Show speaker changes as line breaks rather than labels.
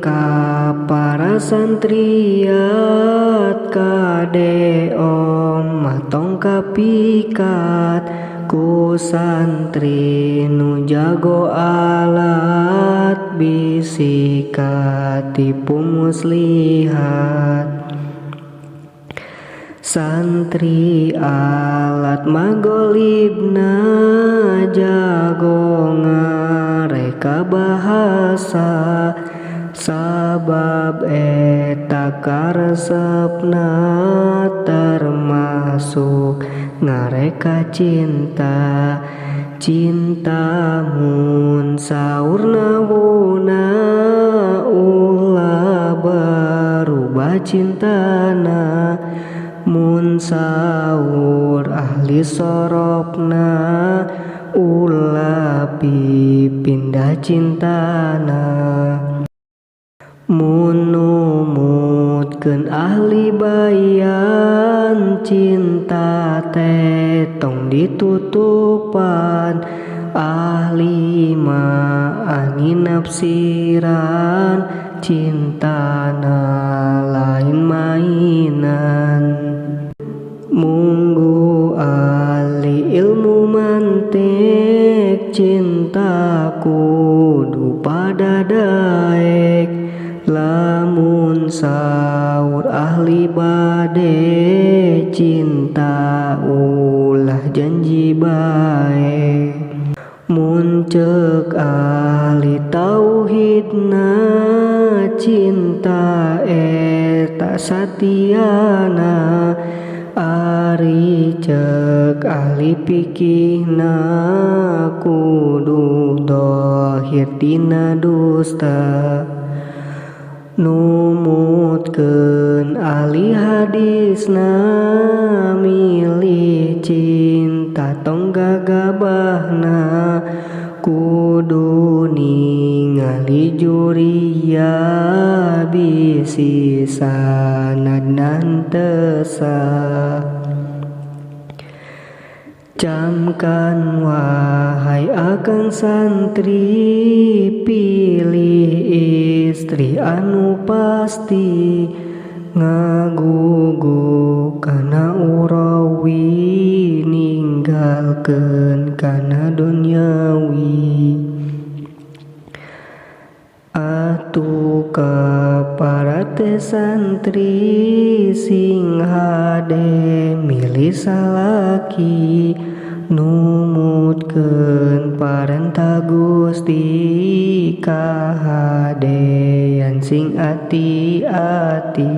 Ka para santriat kade omah tong kapikat ku santri nu jago alat bisi katipu muslihat. Santri alat magolibna jago ngareka bahasa sabab eta karesepna termasuk ngareka cinta. Cinta mun saurna wuna ulah berubah cintana mun saur ahli sorobna ulah pipindah cintana. Mun numutkeun ahli bayan cinta teh tong ditutupan ahli ma'ani nafsiran cintana lain mainan. Munggu ahli ilmu mantik cinta kudu pada daek lamun saur ahli bade cinta ulah janji bae. Mun ceuk ahli tauhidna cinta eta satiana ari ceuk ahli fikihna kudu dohir tina dusta. Numutkeun ahli hadisna milih cinta tong gagabahna kudu ningali juria bisi sanadna teu sah. Camkan wahai akang santri pilih istri anu pasti ngagugu kana urawi ninggalkeun kana duniawi. Atuh ka para teh santri sing hade milih salaki numutkeun parentah Gusti kahadean sing ati-ati.